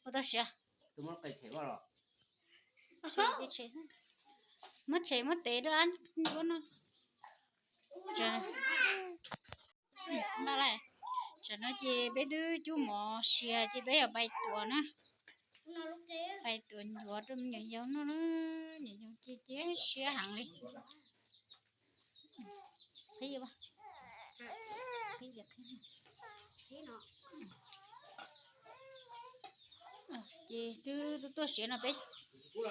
Ua tau siav. Muab tshem muab tes rau ab ncuab no. Tam no ces peb twb cub mov siav ces peb yuav pais tuav na. Pais tuav ncuav rau me nyuam yaus noj na. Nyuam yaus ces ces siab heev li. Ces twb tuaj siav no peb, o,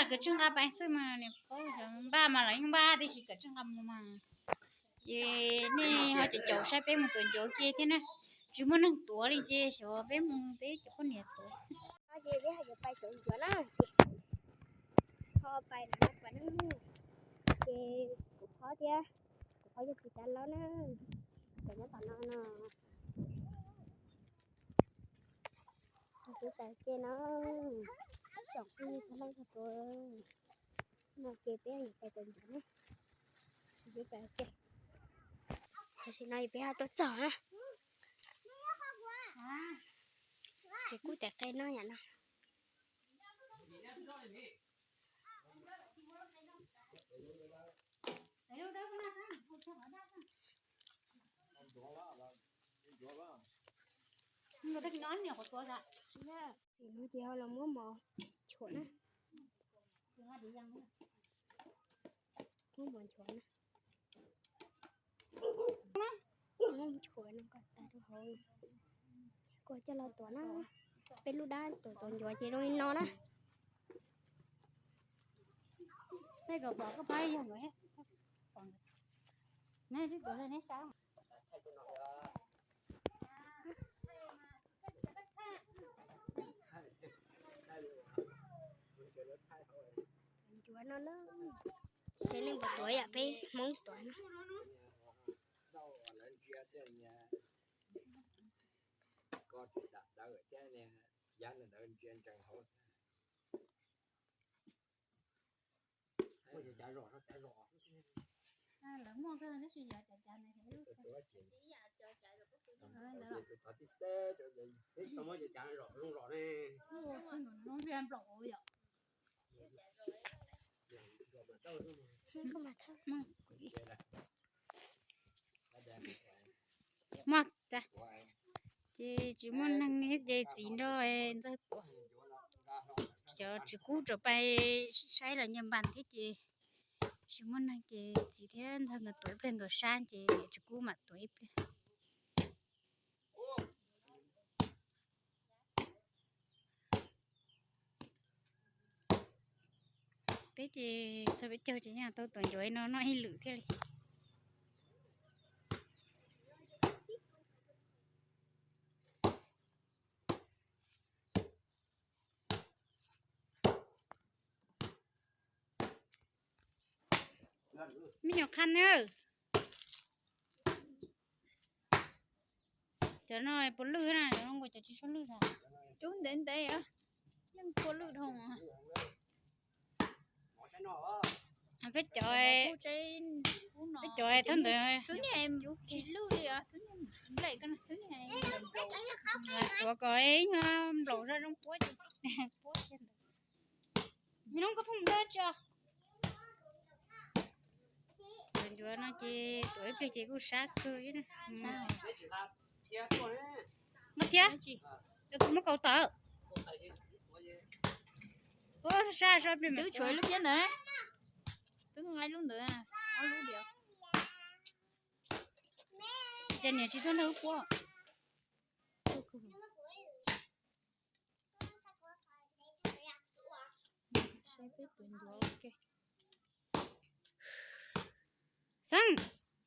kawm tsij nqa pais xwb mas niam paub, npaj mas los yeej npaj tiam sis kawm tsij nqa mus mas. Ces nej ho caum caum saib peb mus tuav ncuav ke thiab na. Tsis muaj neeg tuav li ces xyov peb mus peb cov poj niam tuav. Ces peb yuav pais tuav ncuav na. Ho pais na pais na. Ces kuv phob thiab, kuv phob yog kuv cov laus na. Ces nyob tom no no. Kuv pais ke no, tsoom phooj ywg txhua leej txhua tus, no ces peb yuav pais tuav ncuav na. Peb pais ke, tam sim no peb ho tuaj txog na. Ces kuj tes qe no yam no. Ces no ces ho los muab mov nchuav na. Muab mov nchuav na. Muab nchuav no kom tas rau hauv, kuv coj los tuav na. Peb lub dab tuav tuav ncuav ces zoo li no na. Txaij kom pom koj pab yog nkawd, neb twb tuav rau neb saib. Ncuav no na, seb nej puas tuav yam peb Hmoob tuav na. Lawv muaj kawg tab sis yog cov cav ntawd. Nplaum yom. Muaj, ces tsis muaj neeg ces txiv nrog Ntxawg tuav. Cov Tsis Kub rov pais saib los nyias npas thiab ces tsis muaj neeg ces txiv thiab Ntxawg nkawd tuav ib pliag nkawd sab ces Tsis Kub mam tuav ib pliag. Peb ces txog peb caug ces yeej tau tuav ncuav no noj ib lwm thiaj li. Me nyuam qha na. Cov no puas lwj na, cov no nkaus cov tsis tshua lwj na. Cub ntev ntev, yeej tshua lwj dhau. Peb cov, peb cov thab ntawd tsis lwj li, tuav kom ib nyuag nplaum zoj zoo puab, puab thiab ntawd. Me nub koj phooj mus dab tsi? Tuav ncuav no ces tuav ib pliag ces kuj sab kawg. Muab thiab, kuv muab kaus tawm. Sab sab ib pliag. Twb tshuav lub thiab ntawd, twb nqa lub ntawd, ob lub diam. Ces niam tsis tuaj nrog wb puab. Xeeb,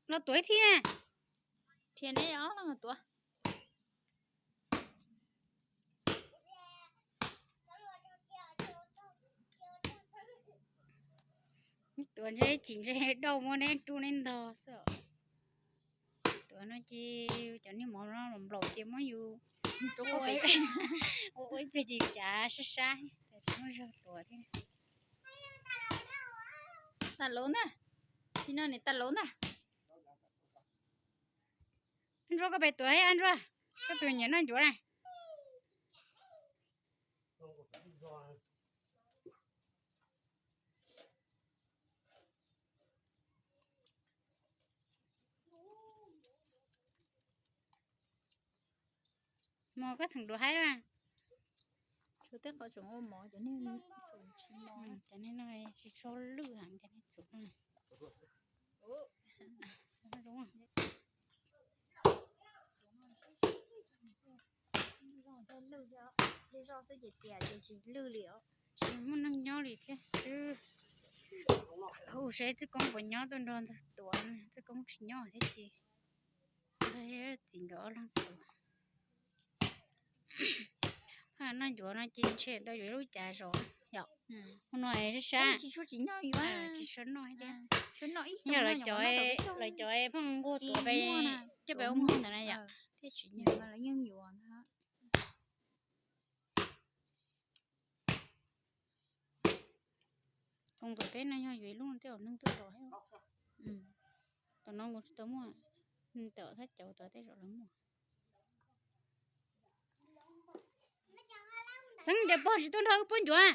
los tuav ib thiab. Rhiab neb ob leeg tuav. Tuav ntshe cim ntshe dauj muab neb rub neb ntog xwb. Tuav no ces cov niag mov no los nplaum ces muab yus ua ib pliag ces cav sab sab, tsis muaj zog tuav thiab. Tas lauv ntag, tsis no nim tas lauv ntag. Ab Ntsuab, koj pem tuav Ab Ntsuab. Koj tus nyiam noj ncuav na. Mog, koj txheem duav haib na. Tshuav tej qhov tseem ua mov, cov niag txhuv tsis mos, cov niag no tsis tshua lwj heev, cov niag txhuv no. Lwj xwb ces txias ces tsis lwj li os. Tsis muaj neeg nyob li thiab. Twb hu seb txij koob puas nyob tuaj nrog ntxawg tuav, txij koob tsis nyob thiab ces ntxawg txiv nkawd ob leeg tuav. Noj ncuav no ces ntshe tau yuav ib lub cav zov yom. Hu no sab sab, tsis tshua noj thiab. Yog lawv cov, lawv cov pheej nquag tuav peb coj peb ua muag ntawd na yom, thiaj tsis nyiam. Koom tus peb no yog yuav ib lub no tej zaum neeg tuaj zov thiab. Tam no kuv tsis tau muaj, tam thab cauv tod tej zaum lawv muaj. Xeeb, cas pog tsis tuaj nrog wb puab ncuav?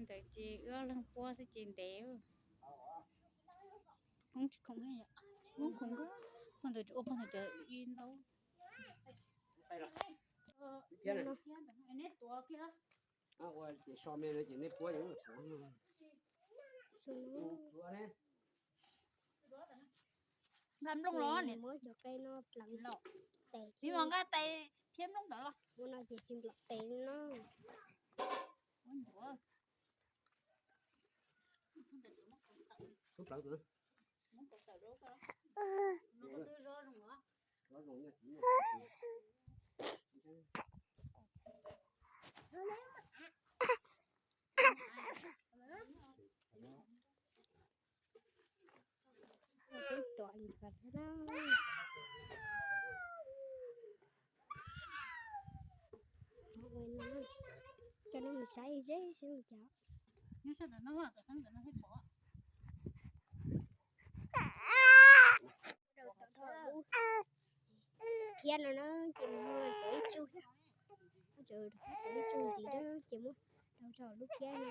Ntawd ces wb ob leeg puab xwb ces ntev. Koob tsis khoom, koob khoom, pog ntawd ua pog ntawd cov ib ntaub. Nqa nplooj los, muab cov qe no pleev los, tes, nqa tes thiab nplooj ntawd los. Ua no ces tsis nplaum tes no. Peb tuav ntawd na. Coj nej mus saib ze seb mus cas. Nyob sab ntawm no, tom xeeb ntawm no thiaj pom. Thiab no na, ces mus tuav ib tsuj thiab. Tuav ib tsuj ntxiv na, ces muab rau tso lub thiab no.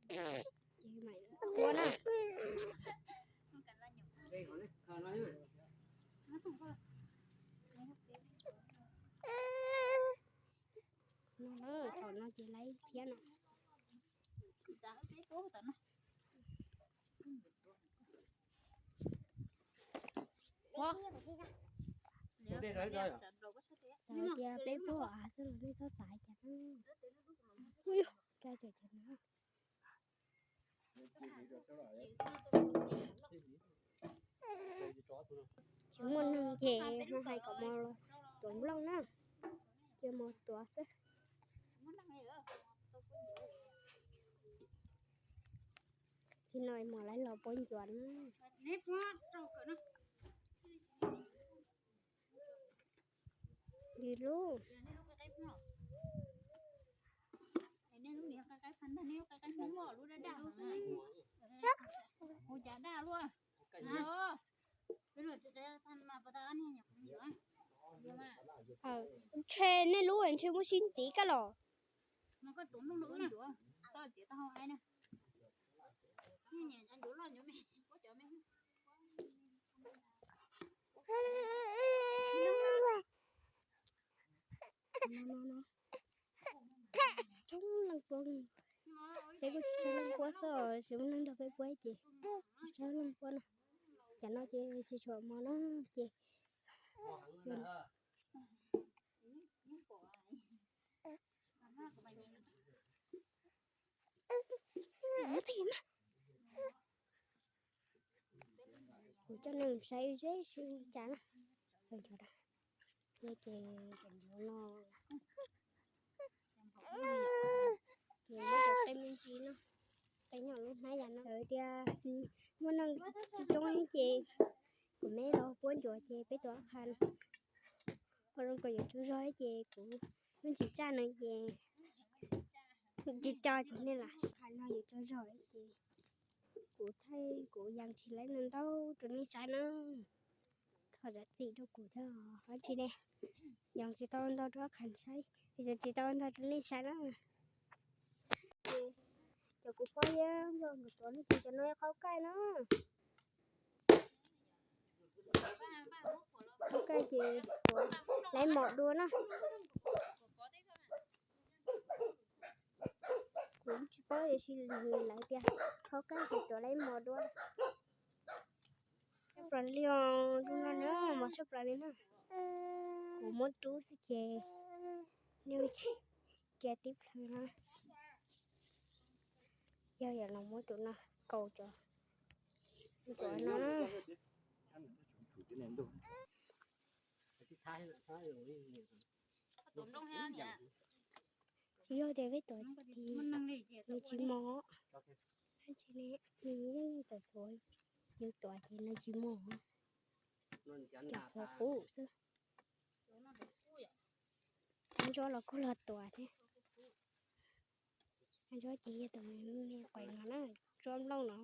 Ces mam ua na. No na, thaum no ces lawv thiab no. Txawm tias peb puab av xwb los nej txhob xav cas na. Ui, kab tseem cov no. Tsis muaj neeg ces ho hais kom mus tuav nplooj na, cia mus tuav xwb. Thaum no mus lawv los puab ncuav na. Li lub, ntshe nej lub ntshe muab sib ntxiv kab los. Coob leej puab, peb kuj tsis tshua leej puab xwb, tsis muaj neeg nrog peb puab ces tsis tshua leej puab no. Cov no ces tsis tshua mos na ces. Kuv coj nej saib ze seb cas na. Ces cov ncuav no, ces muab cov qe me ntsis no, qe nyob lub hnab yam no. Txawm tias muaj neeg tsis coob ces kuv me los puab ncuav ces peb tuav qha no. Ua zoo kom yuav tsaug zog ces kuv lub ntsis tsaj no ces Tsis coj ces nej lam saib no yuav tsaug zog ces kuv thaij kuv yees tsis laib ntau ntau rau nej saib na. Thov zam txim rau kuv thiab os, tsis ne, yees tsis tau ntau rau qhov saib, yees tsis tau ntau rau nej saib na. Ces kuv phob yab nrog nkawd tuav leej twg cov no qaub kaij na. Qaub kaij ces tuav laib mos dua na. Kuv tsis paub tiam sis lawv tias qaub kaij ces tuav laib mos dua. Tshaj plaws li os, zoo no na, mos tshaj plaws li na. Kuv muab rub xwb ces nej cia tib plhaw na. Yog yam los muab tus no kaus cov, cov no na. Tsis yog tias peb tuav nws tsis mos, tab sis ne nws yeej txawv txhuav, yus tuav ces nws tsis mos, cov txhuav qub xwb. Ntsuab los kuj los tuav thiab. Ntsuab ces yog tus me quav no na, ntsuab nplooj no,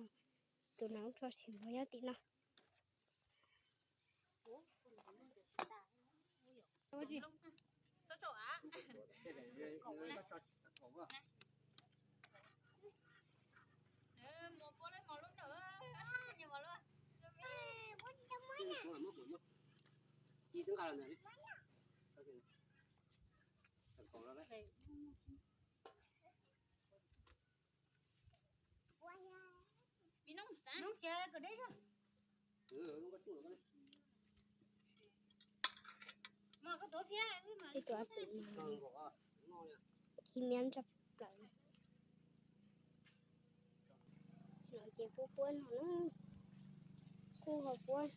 tus no ntsuab sim nplooj nyob tim no. Ib tug a tw no, khi miab ntsa plaws. No ces puab puab no na, kuj ho puab,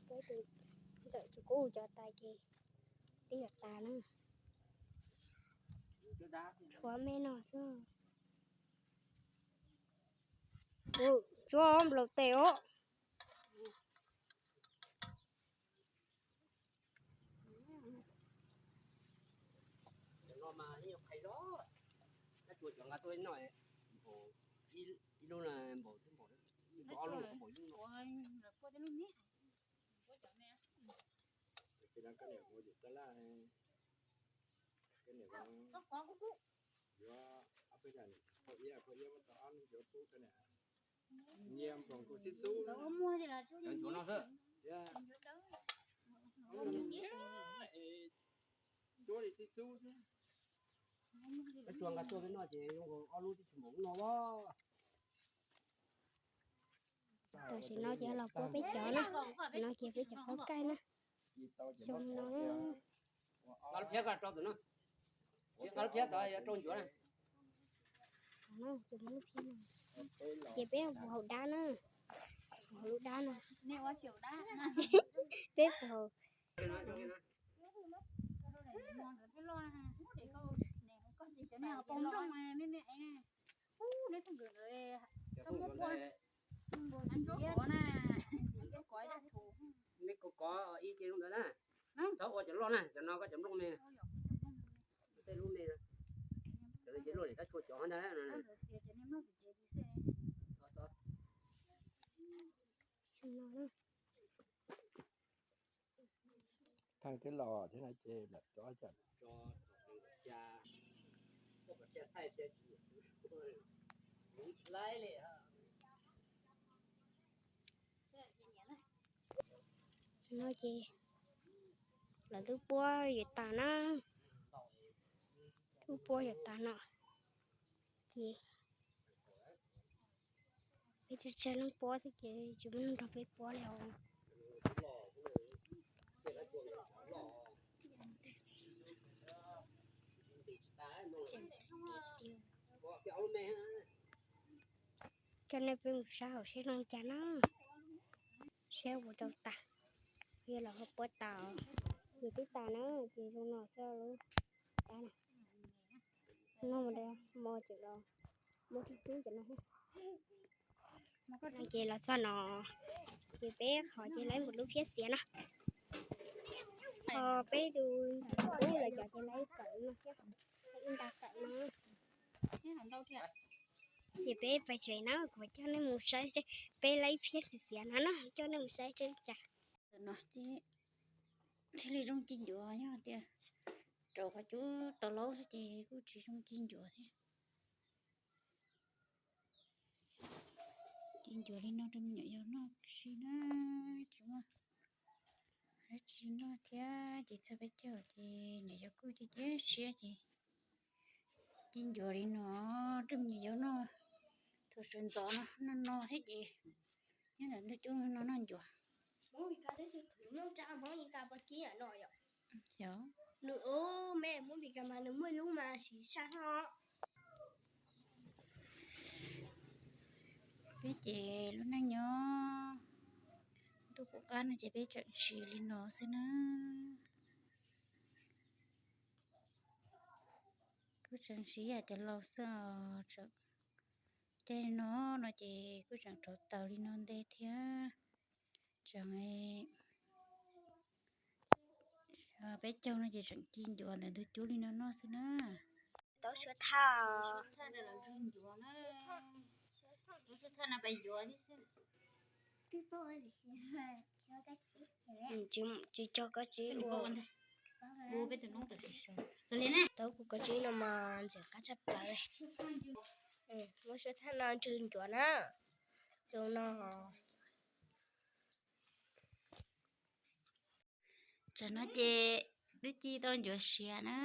puab tus ntxawm tsis kub cov tas ces twb yuav tas na. Tshuav me no xwb. Tshuav nplaum tes os. Cov no mas yeej qhais zog, tab tsuas cov nqa tuaj no, ib lub na npaum twb npaum, ob lub npaum ib lub no. Ces koj niam ua yus tab laj, koj niam yuav ob peb yam, phau iab, phau iab muab tau ob lub cov pub koj niam. Nyias npaum nkaus xib xub. Cov ncuav no xwb. Cuab li xib xub xwb. Peb tsuas nqa tuaj peb noj ces zoo nkaus ob lub twb tsis npaum no. Tam sim no ces los puab peb cov na, no ces peb cov qaub kaij na. Zoo no. Nqa lub phiab koj rau tus no. Nqa lub phiab tod yuav rau ncuav na. Ces peb puas haum dab na, puas haum lub dab na. Peb puas haum. Nej kov kov ib ce zoo ntawd na. Txhob ua cov loj na, cov no koj cov nplooj me. Tej lub me, cov no ces luaj li tab tsuas cov ntag. Thaj twb los thiab no ces lam tso. No ces lawv twb puab yuav tas na, twb puab yuav tas no ces peb tsawg tsawg leej puab xwb ces tsis muaj neeg nrog peb puab li os. Coj nej peb mus saib hauv seb zoo cas na, seb puas tau tas, yog los ho puab tas, yog twb tas na ces zoo no xwb lub dab na. No mas mos tseem los muab rub rub cov no. Ces los txog no ces peb qhov ces laib npaum lub phiab xiav na, ho peb tus ntawm ub lawv cov ces laib kawm no thiab. Ces peb pais tsev na, kuv coj nej mus saib, peb laib ib phiab xiav xiav no na, coj nej mus saib seb li cas. Tam no thiaj li zoo ci ncuav, yog tias rau qhov cub tau laub xwb ces kuj tsis zoo ci ncuav thiab. Ci ncuav li no rau me nyuam yaus noj si na, tsis muaj dab tsi noj thiab ces txog peb caug ces nyuam yaus kuj cia siab ces ci ncuav li no rau me nyuam yaus noj. Thaum sawv ntxov no noj no thiab ces nyob ntawm ntug cub no noj ncuav. Peb ces lub neej nyob ntuj qub qab no ces peb tseem siv li no xwb na. Kuj tseem siv yam cov laus xwb os, tseem caij no no ces kuj tseem rauv taws li no nte thiab. Tseem peb caug no ces tseem ci ncuav ntawm ntug cub li no noj xwb na. Tau suav thaj, tau suav thaj no pais yuav thiab xwb. Tsis cog koj tsis ua. Tau kuv koj tsis no mas ntxim qab tshaj plaws li. Muab suav thaj no ntswg ncuav na, zoo no. Tam no ces twb ci tau ncuav siav na,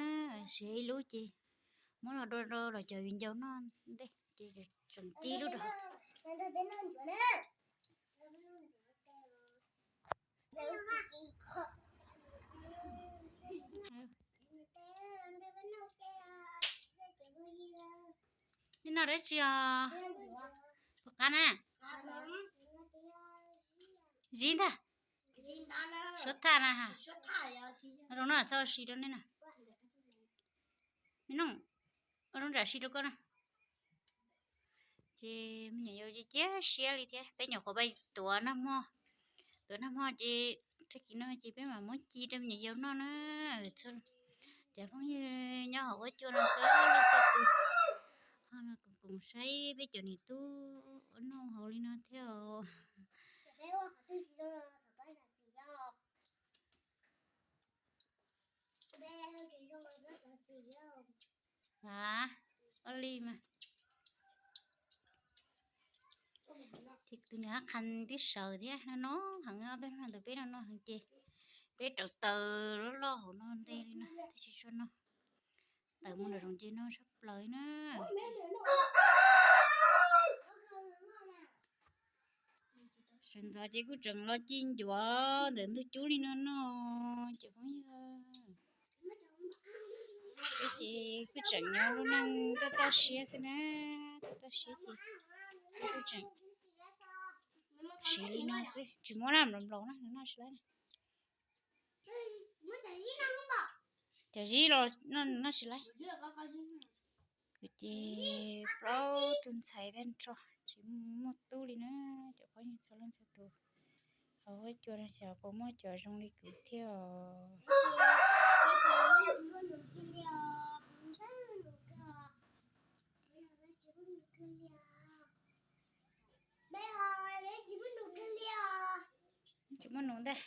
siav ib lub ces muab los rau los cov viv ncaus noj ntej ces tseem ci lub rau. Nej noj dab tsi os? Puas qab na? Zib ntag. Suav thaj na ha. Zoo no txhob si rau nej na. Me noj, ua zoo ntsam si rau koj na. Ces me nyuam yaus cia siab li thiab, peb nyuam qhuav pais tuav nag hmo, tuav nag hmo ces tag kis no ces peb mam muab ci rau me nyuam yaus noj na. Cov phooj ywg nyob hauv huab cua no txhua leej txhua tus ho los koom koom saib peb cov niam tub ua noj haus li no thiab os. Ua li mas. Ces tus niam hab qha tib sawv thiab no no heev, ob peb hnub no tus peb no no heev ces peb rauv taws loj loj hauv no nte li no tab sis tso no tawm mus nram zoov ces no tshaj plaws na. Sawv ntxov ces kuj tseem los ci ncuav ntawm ntug cub li no no, cov phooj ywg. Ces kuj tseem nyob lub neej toj toj siab xwb na, toj toj siab ces kuj tseem siv li no xwb, tsis muab na, nplaum nplaum na, noj tsis laib na. Cov zib los noj tsis laib. Kuv ces plaub tug ntxhais tag nrho tsis muaj tub li na, cov phooj ywg txhua leej txhua tus hauv huab cua no xyov puas muaj cov zoo li kuv thiab os. Tsis muaj nus ntag.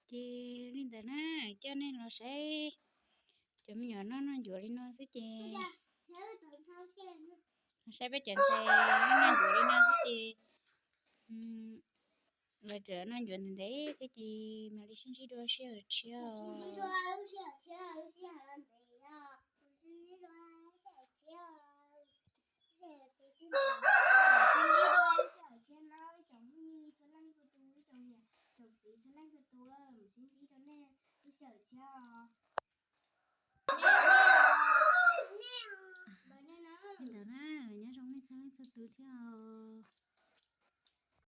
Ces li ntawd na, coj nej los saib cov me nyuam noj noj ncuav li no xwb ces, saib peb cov ntxhais noj noj ncuav li no xwb ces, lawv tseem noj ncuav ntev ntev thiab ces mam li sib ntsib dua sij hawm tshiab. Sib ntsib dua lub sij hawm tshiab na, ib tsoom phooj ywg txhua leej txhua tus, ib tsoom niam tsoom txiv txhua leej txhua tus, sib ntsib rau nej lub sij hawm tshiab os.